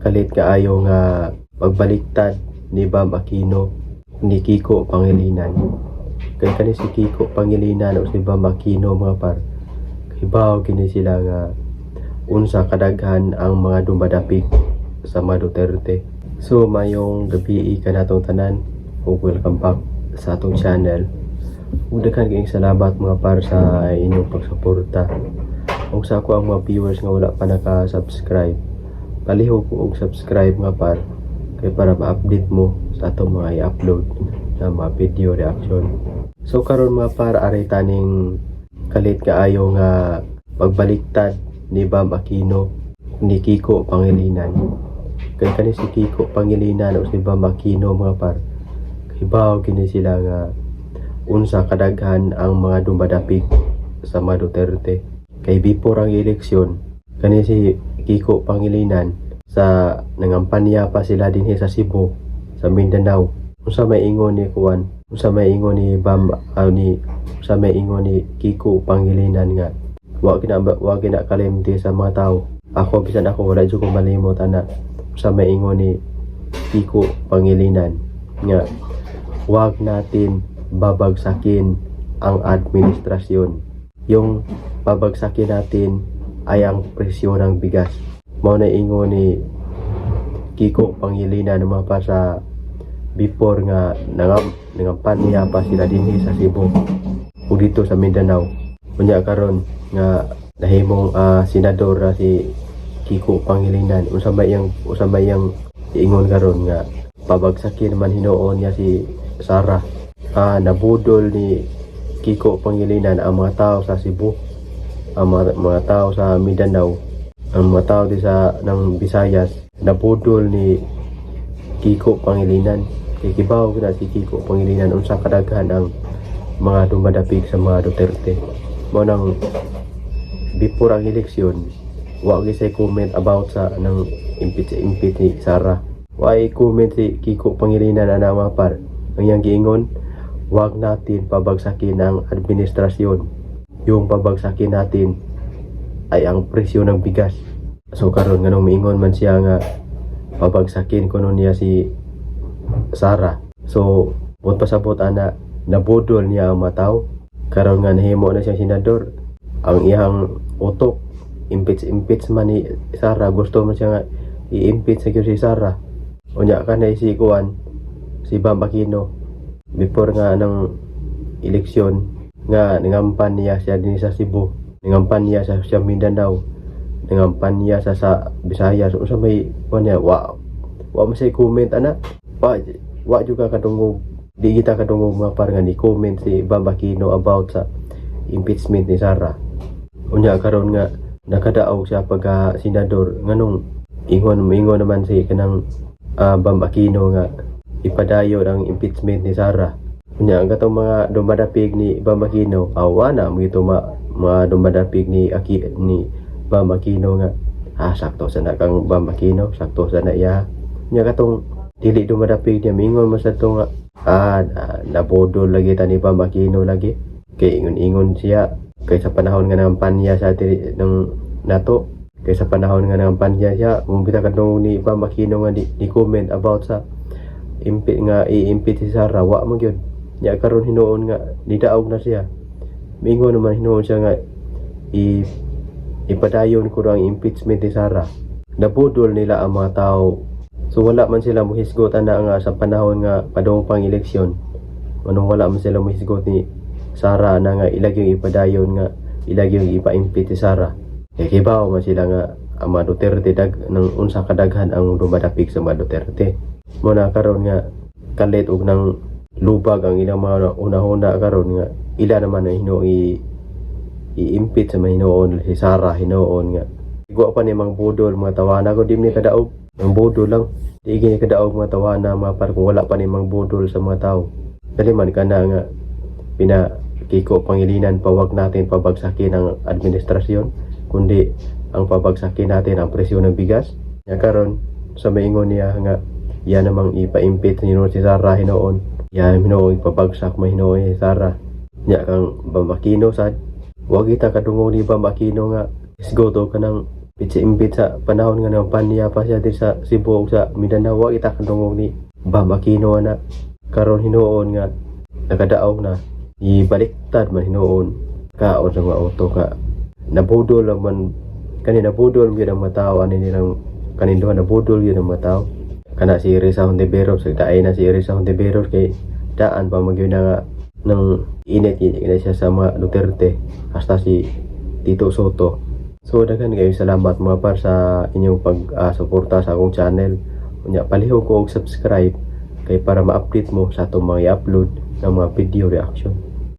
Kalit kaayo nga pagbaliktad ni Bam Aquino ni Kiko Pangilinan. Kay kani si Kiko Pangilinan o si Bam Aquino, mga par, hibaw kini sila nga unsa kadaghan ang mga dumadapig sa mga Duterte. So mayong gabi kanatong tanan ug welcome back sa atong channel. Ug daghan kayong salamat, mga par, sa inyong pagsuporta. Ug sa ako ang mga viewers nga wala pa naka-subscribe, palihog ko og subscribe, mga par, kay para ma-update mo sa atong mga i-upload na mga video reaction. So karon, mga par, ari taning kalit kaayo nga pagbaliktad ni Bam Aquino ni Kiko Pangilinan. Kay kani si Kiko Pangilinan o si Bam Aquino, mga par, hibaw kini sila nga unsa kadaghan ang mga dumadapig sa mga Duterte. Kay before ang eleksyon, kani si Kiko Pangilinan sa nangampanya pa sila dinhi sa Cebu, sa Mindanao. Unsa may ingon ni kuan? Unsa may ingon ni Bam ni unsa may ingon ni Kiko Pangilinan nga wa gina kalimti sa mga tao? Ako, bisan ako, wala jud ko malimot ana. Unsa may ingon ni Kiko Pangilinan nga wag natin babagsakin ang administrasyon. Yung babagsakin natin ay ang presyo ng bigas. Mao na ingon ni Kiko Pangilinan, mga pa, sa before nga nangampanya pa sila dinhi sa Cebu ug dito sa Mindanao. Unya karon nga nahimong senador na si Kiko Pangilinan, unsa may iyang ingon karon nga pabagsakin man hinuon niya si Sara? Nabudol ni Kiko Pangilinan ang mga tao sa Cebu, ang mga tao sa Mindanao, ang mga tao di sa ng Visayas. Nabudol ni Kiko Pangilinan. Kay kibaw na si Kiko Pangilinan unsa kadaghan ang mga dumadapig sa mga Duterte. Mao nang before ang eleksyon, wa gyud say comment about sa nang impeach impeach ni Sara. Wa comment si Kiko Pangilinan ana, mga par. Ang iyang giingon, wag natin pabagsakin ang administrasyon. Yung pabagsakin natin ay ang presyo ng bigas. So karon, nganong miingon man siya nga pabagsakin kuno niya si Sara? So buot pasabot ana, nabudol niya ang mga tao. Karon nga nahimo na siyang senador, ang iyang utok impeach impeach man ni Sara. Gusto man siya nga i-impeach sa gyud si Sara. Unya kanay si kuan, si Bam Aquino, before nga ng eleksyon nga nangampan niya siya din sa Cebu, nangampanya sa Mindanao, nangampanya sa Visayas, unsa may kuan niya? Wa man siya comment ana. Wa jud ka kadungog, di kita kadungog, mga par, nga ni comment si Bam Aquino about sa impeachment ni Sara. Unya karon nga nakadaog siya pagka senador, nganong ingon ingon naman si kanang Bam Aquino nga ipadayon ang impeachment ni Sara? Unya ang katong mga dumadapig ni Bam Aquino, awa na mo ito mga dumadapig ni Bam Aquino nga sakto sa na kang Bam Aquino, sakto sa na iya. Unya katong dili dumadapig niya, mingon man sa to nga nabudol lagi ta ni Bam Aquino lagi, kay ingon-ingon siya kay sa panahon nga nangampanya sa diri ng nato, kay sa panahon nga nangampanya siya, kung kita kadungog ni Bam Aquino nga ni comment about sa impeach nga i-impeach si Sara, wa man gyud. Nya karon hinuon nga nidaog na siya, mingon naman hinuon siya nga i ipadayon ko ang impeachment ni Sara. Nabudol nila ang mga tao. So wala man sila muhisgot ana nga sa panahon nga padung pang eleksyon. Anong wala man sila muhisgot ni Sara na nga ilag yung ipadayon nga ilag yung ipa-impeach si Sara? Kay kibaw man sila nga ang mga Duterte dag ng unsa kadaghan ang dumadapig sa mga Duterte. Mo na karon nga kalit og nang lubag ang ilang mga una-una karon nga ila naman ang hinuong i-impeach sa mga hinuon si Sara. Hinuon nga igwa pa ni mga budol mga tawana ko, di ni kadaog ang budol lang, di gini kadaog mga tawana, mga par, kung wala pa ni mga budol sa mga tao. Dali man kana nga pina Kiko Pangilinan pa, wag natin pabagsakin ang administrasyon, kundi ang pabagsakin natin ang presyo ng bigas. Nya karon sa maingon niya nga yan namang ipa-impeach hinuon si Sara hinuon, yan hinuon ipabagsak mo hinuon si Sara. Nya kang Bam Aquino sad, wag kita kadungog ni Bam Aquino nga isgoto ka ng Pitsa imbit sa panahon nga nang pa siya diri sa Cebu ug sa Mindanao, wa kita kadungog ni Bam Aquino ana. Karon hinuon nga nakadaog na, ibaliktad man hinuon kaon sa mga auto ka nabudol man kani, nabudol gyud ang mga tao ani nilang kanin duha, nabudol gyud ang mga tao. Kana si Risa Hontiveros, daay na si Risa Hontiveros kay daan pa man gyud na nga nang init na siya sa mga Duterte hasta si Tito Sotto. So daghan kayo salamat, mga par, sa inyong pag-suporta sa akong channel. Unya palihog ko og subscribe kay para ma-update mo sa atong mga i-upload ng mga video reaction.